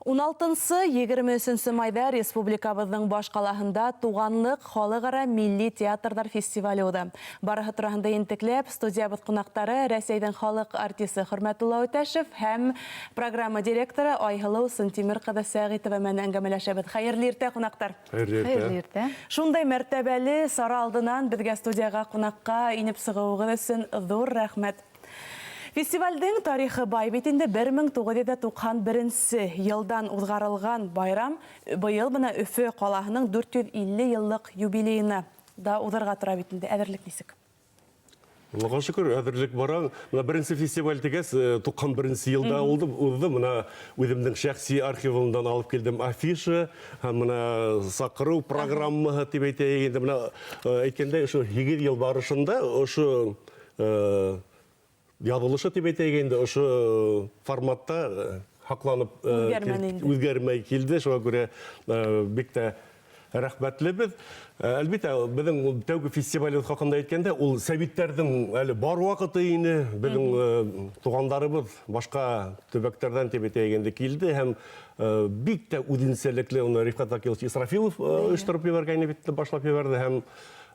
16-23 майҙа республикабыҙҙың баш ҡалаһында «Туғанлыҡ» халыҡ-ара милли театрҙар фестивале уҙа. Барыһы тураһында ентекләп студиябыҙ ҡунаҡтары Рәсәйҙең халыҡ артисы Хөрмәтулла Үтәшев һәм программа директоры Айһылыу Сынтимер ҡыҙы Сәғитова менән әңгәмәләшәбеҙ. Хәйерле иртә, ҡунаҡтар! Хәйерле иртә! Хәйерле иртә! Шундай мәртәбәле сара алдынан беҙгә студияға ҡунаҡҡа инеп сығыуығыҙ өсөн ҙур рәхмәт. Фестивалдең тарихы бай бит инде, 1991 йылдан уҙғарылған байрам быйыл бына Өфө ҡалаһының 450 йыллыҡ юбилейына да уҙырға тора бит инде. Әҙерлек нисек? Аллаға шөкөр, әҙерлек бара. Бына беренсе фестиваль тигәс, 91 йылда уҙҙы. Бына үҙемдең шәхси архивымдан алып килдем афиша һәм бына саҡырыу программаһы тип әйтәйек инде. Бына әйткәндәй, ошо 8 йыл барышында ошо яҙылышы тип әйтәйек инде, ошо форматта һаҡланып үҙгәрмәй килде. Шуға күрә бик тә рәхмәтлебеҙ. Әлбиттә, беҙҙең тәүге фестивалебеҙ хаҡында әйткәндә, ул сәбиттәрҙең әле бар ваҡыты ине. Беҙҙең туғандарыбыҙ башҡа төбәктәрҙән тип әйтәйек инде килде һәм бик тә үҙенсәлекле уны Рифҡәт Акилович Исрафилов ойоштороп ебәргәйне бит, башлап ебәрҙе һәм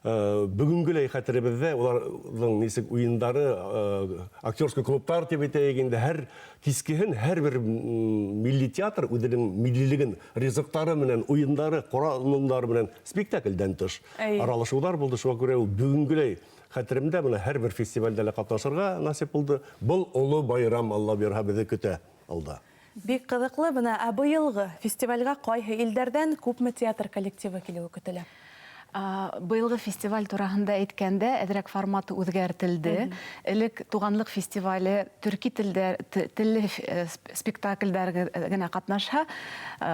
бөгөнгөләй хәтеребеҙҙә уларҙың нисек уйындары, актерский клубтар тип әйтәйек инде, һәр кискеһен һәр бер милли театр үҙенең миллилеген ризыҡтары менән, уйындары, ҡоралымдары менән спектаклдән тыш аралашыуҙар булды. Шуға күрә ул бөгөнгөләй хәтеремдә, бына һәр бер фестивалдә лә ҡатнашырға насип булды. Был оло байрам, Алла бойорһа, беҙҙе көтә алда. Бик ҡыҙыҡлы бына, ә быйылғы фестивалгә ҡайһы илдәрҙән күпме театр коллективы килеүе көтөлә? Быйылғы фестиваль тураһында әйткәндә, әҙерәк форматы үҙгәртелде. Элек «Туғанлыҡ» фестивале төрки телдә телле спектакльдәр генә ҡатнашһа,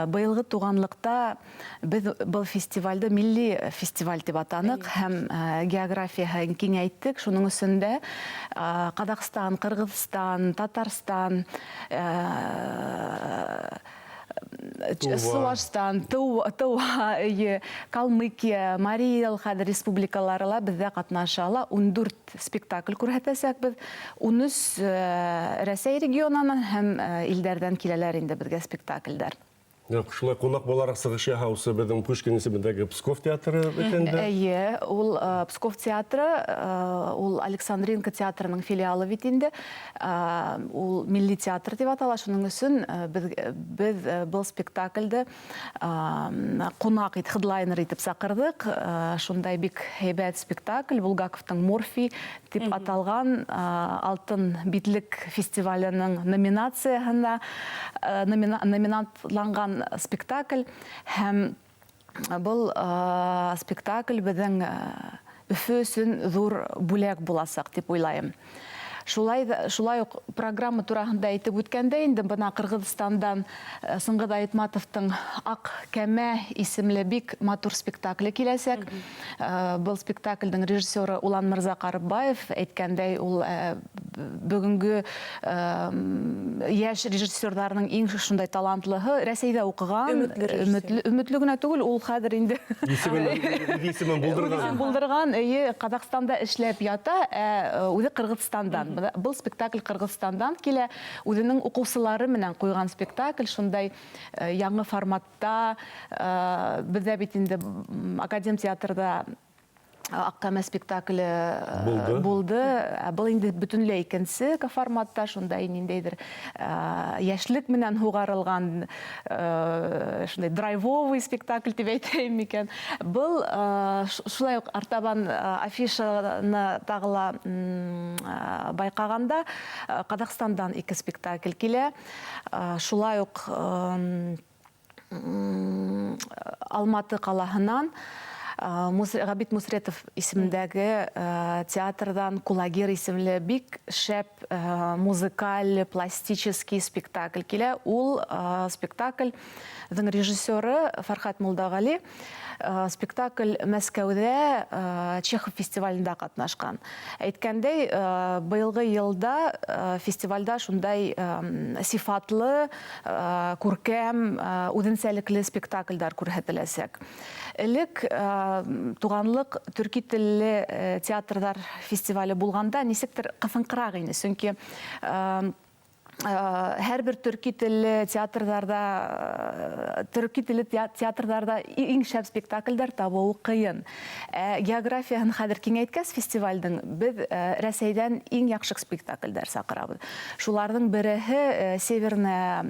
быйылғы «Туғанлыҡта» беҙ был фестивальде милли фестиваль тип атаныҡ һәм географияһын киңәйттек. Шуның өсөн дә Ҡаҙағстан, Ҡырғыҙстан, Татарстан, Сувашстан, Тыва, Калмыкия, Марий Эл хәҙер республикалары ла беҙҙә ҡатнаша ала. 14 спектакль күрһәтәсәкбеҙ. 13 Рәсәй регионынан һәм илдәрҙән киләләр инде беҙгә спектаклдәр. Шулай ҡунаҡ булараҡ сығыш яһаусы беҙҙең Пушкин исемендәге Псков театры бит инде. Эйе, ул Псков театры, ул Александринка театрының филиалы бит инде. Ул милли театр тип атала, шуның өсөн беҙ был спектаклде ҡунаҡ ит, хедлайнер итеп саҡырҙыҡ. Шундай бик һәйбәт спектакль, Булгаковтың «Морфий» тип аталған Алтын битлек фестиваленең номинацияһына номинантланған спектакль, һәм был спектакль беҙҙең Өфө өсөн ҙур бүләк буласаҡ тип уйлайым. Шулай уҡ программа тураһында әйтеп үткәндә инде, бына Ҡырғыҙстандан Сыңғыҙ Айтматовтың «Аҡ кәмә» исемле бик матур спектакле киләсәк. Был спектаклдең режиссеры Улан Мырза Ҡарыпбаев, әйткәндәй, ул бөгөнгө йәш режиссерҙарының иң шундай талантлыһы, Рәсәйҙә уҡыған, өмөтлө генә түгел, ул хәҙер инде исемен булдырған. Булдырған, эйе, Ҡаҙағстанда эшләп ята, ә үҙе Ҡырғыҙстандан. Был спектакль Ҡырғыҙстандан килә, үҙенең уҡыусылары менән ҡуйған спектакль, шундай яңы форматта. Беҙҙә бит инде академ театрҙа «Аҡ кәмә» спектакле булды. Ә был инде бөтөнләй икенсе форматта, шундай ниндәйҙер йәшлек менән һуғарылған, шундай драйвовый спектакль тип әйтәйем микән. Был шулай уҡ артабан афишаны тағы ла байҡағанда Ҡаҙағстандан 2 спектакль килә. Шулай уҡ Алматы ҡалаһынан Ғәбит Мусретов исемендәге театрҙан «Кулагер» исемле бик шәп музыкаль пластический спектакль килә. Ул спектакльҙең режиссеры Фәрхәт Мулдағали. Спектакль Мәскәүҙә Чехов фестивалендә ҡатнашҡан. Әйткәндәй, быйылғы йылда фестивалдә шундай сифатлы, күркәм, үҙенсәлекле спектаклдәр күрһәтеләсәк. Элек «Туғанлыҡ» төрки телле театрҙар фестивале булғанда нисектер ҡыҫынҡыраҡ ине, сөнки Һәр бер төрки телле театрҙарда, төрки телле театрҙарда иң шәп спектаклдәр табыуы ҡыйын. Ә географияһын хәҙер киңәйткәс фестивалдең, беҙ Рәсәйҙән иң яҡшы спектаклдәр саҡырабыҙ. Шуларҙың береһе Северная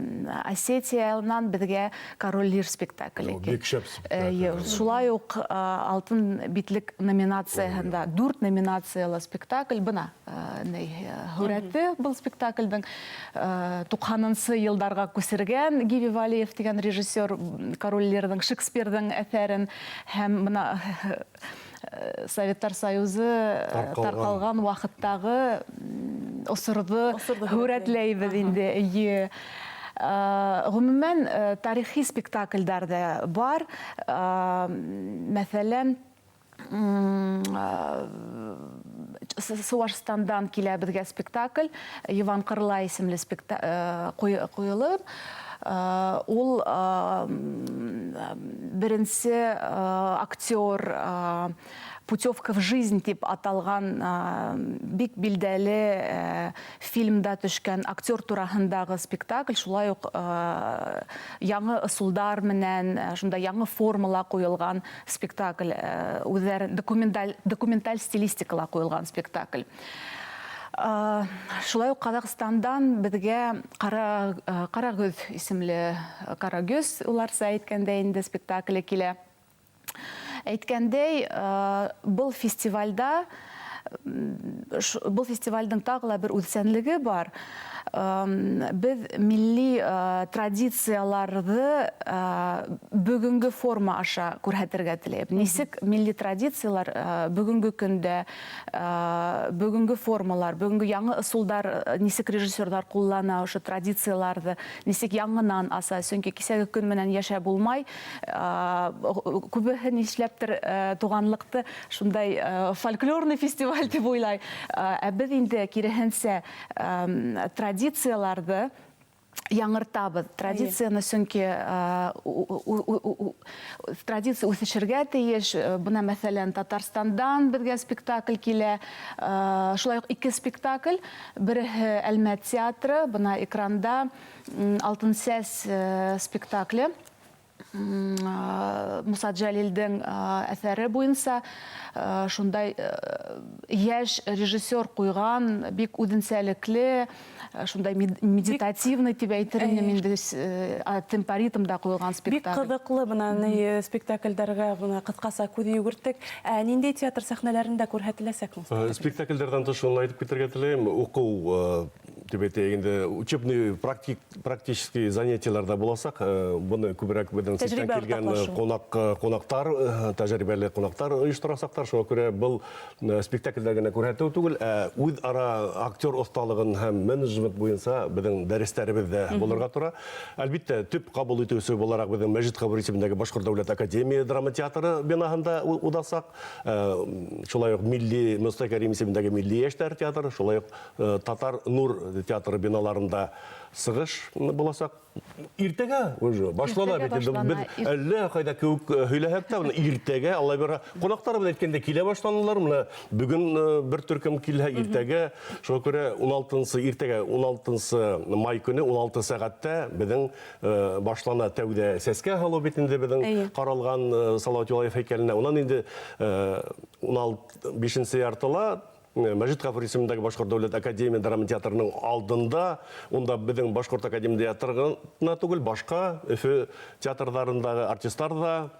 Осетиянан беҙгә «Король Лир» спектакле. Бик шәп спектакль. Шулай уҡ «Алтын битлек» номинацияһында дүрт номинациялы спектакль. Бына ни һүрәте был спектаклдең. 90-нсы йылдарға күсергән Гиви Валиев тигән режиссер «Король Лирҙың», Шекспирҙың әҫәрен, һәм бына Советтар Союзы тарҡалған ваҡыттағы осорҙо һүрәтләйбеҙ инде. Эйе. Ғөмүмән, тарихи спектаклдәр ҙә бар. Мәҫәлән, Сыуашстандан килә беҙгә спектакль «Иван Ҡырлай» исемле ҡуйылып. Ул беренсе актер «Путевка в жизнь» тип аталған бик билдәле фильмда төшкән актер тураһындағы спектакль. Шулай уҡ яңы ысулдар менән, шунда яңы формала ҡуйылған спектакль, үҙҙәре документаль стилистикала ҡуйылған спектакль. Шулай уҡ Ҡаҙағстандан беҙгә «Ҡарагөҙ» исемле, «Карагөз» уларса әйткәндә инде, спектакле килә. Әйткәндәй, был фестивальдә, был фестивальдең тағы ла бер үҙсәнлеге бар. Беҙ милли традицияларҙы бөгөнгө форма аша күрһәтергә теләйбеҙ. Нисек милли традициялар бөгөнгө көндә, бөгөнгө формалар, бөгөнгө яңы ысулдар, нисек режиссерҙар ҡуллана ошо традицияларҙы, нисек яңынан аса. Сөнки кисәге көн менән йәшәп булмай. Күбеһе нишләптер туғанлыҡты шундай фольклорный фестиваль тип уйлай. Ә беҙ инде киреһенсә традицияларҙы яңыртабыҙ. Традицияны, сөнки традиция үҫешергә тейеш. Бына, мәҫәлән, Татарстандан беҙгә спектакль килә. Шулай уҡ ике спектакль. Береһе Әлмәт театры, бына экранда «Алтын сәс» спектакле. Муса Джалилдең әҫәре буйынса шундай йәш режиссер ҡуйған, бик үҙенсәлекле, шундай медитативный тип әйтер инем инде, темпоритмда ҡуйылған спектакль. Бик ҡыҙыҡлы бына ни спектаклдәргә бына ҡыҫҡаса күҙ йүгерттек. Ә ниндәй театр сәхнәләрендә күрһәтеләсәк? Спектаклдәрҙән тыш шуны әйтеп китергә теләйем, уҡыу тип әйтәйек инде, учебный практический занятиялар да буласаҡ. Быны күберәк беҙҙең ситтән килгән ҡунаҡтар, тәжрибәле ҡунаҡтар ойошторасаҡтар. Шуға күрә был спектаклдәр генә күрһәтеү түгел, ә үҙ-ара актер оҫталығын һәм менеджмент буйынса беҙҙең дәрестәребеҙ ҙә булырға тора. Әлбиттә, төп ҡабул итеүсе булараҡ беҙҙең Мәжит Ғафури исемендәге Башҡорт дәүләт академия драма театры бинаһында уҙасаҡ. Шулай уҡ Милли Мостай Кәрим исемендәге Милли йәштәр театры, шулай уҡ Татар Нур театры биналарында сығыш буласаҡ. Иртәгә уже башлана бит инде. Беҙ әллә ҡайҙа кеүек һөйләһәк тә, бына иртәгә Алла бирһә, ҡунаҡтар менән әйткәндә килә башланылар. Бына бөгөн бер төркөм килһә, иртәгә, шуға күрә 16-нсы, иртәгә 16 май көнө 16 сәғәттә беҙҙең башлана тәүҙә сәскә һалыу бит инде беҙҙең ҡаралған Салауат Юлаев һәйкәленә. Унан инде 16-бишенсе яртыла Мәжит Ғафури исемендәге Башҡорт дәүләт академия драма театрының алдында, унда беҙҙең Башҡорт академия театры ғына түгел, башҡа Өфө театрҙарындағы артистар да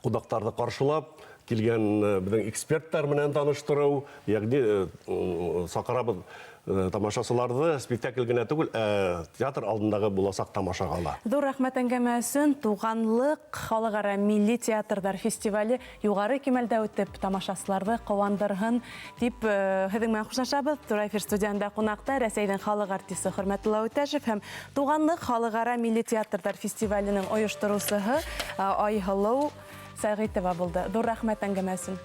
ҡунаҡтарҙы ҡаршылап килгән беҙҙең эксперттар менән таныштырыу, йәғни саҡырабыҙ тамашасыларҙы спектакль генә түгел, ә театр алдындағы буласаҡ тамашаға ла. Ҙур рәхмәт әңгәмә өсөн. Туғанлыҡ халыҡ-ара милли театрҙар фестивале юғары кимәлдә үтеп, тамашасыларҙы ҡыуандырһын тип һеҙҙең менән хушлашабыҙ. Тура эфир студияһында ҡунаҡта Рәсәйҙең халыҡ артисы Хөрмәтулла Үтәшев һәм Туғанлыҡ халыҡ-ара милли театрҙар фестиваленең ойоштороусыһы Айһылыу Сәғитова булды. Ҙур рәхмәт әңгәмә өсөн.